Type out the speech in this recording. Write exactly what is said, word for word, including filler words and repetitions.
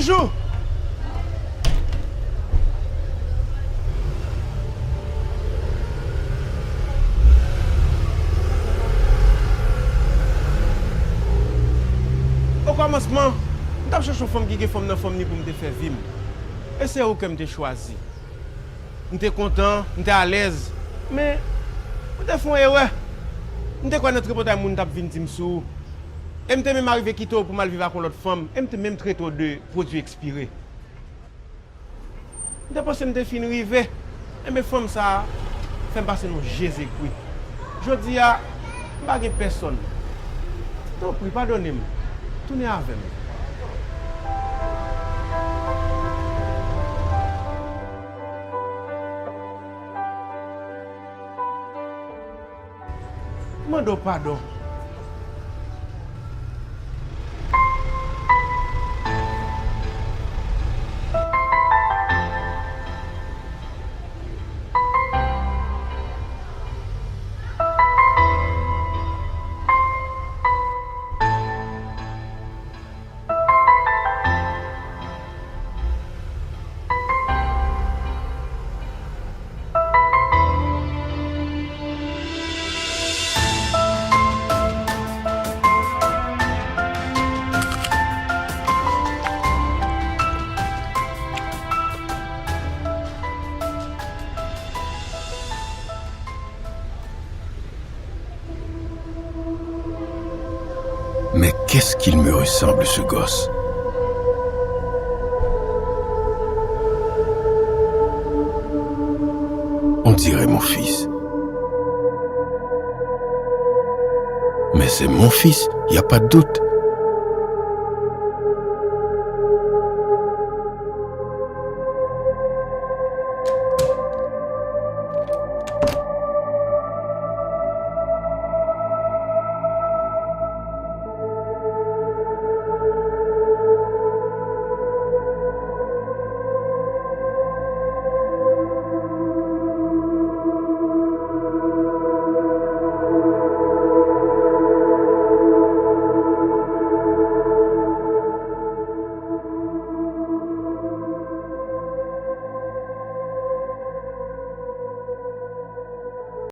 Jou! Okòmansman, m t ap chèche yon fanm ki gen fanm nan fanm ni pou m te fè vi m. E se ou ke m te chwazi. M te kontan, m te alèz, men m te fè yon erè. M te kwè nan tripotay moun t ap vin di m sou ou. E m te menm arive kite w pou m al viv ak yon lòt fanm, e m te menm trete w de pwodui ekspire. M te panse m te fin rive, enben fanm sa a fè m pase nan yon je zegwi. Jodi a, m pa gen pèsonn. Tanpri, padone m. Tounen avè m. Mande w padon. Mais qu'est-ce qu'il me ressemble, ce gosse ? On dirait mon fils. Mais c'est mon fils, y a pas de doute.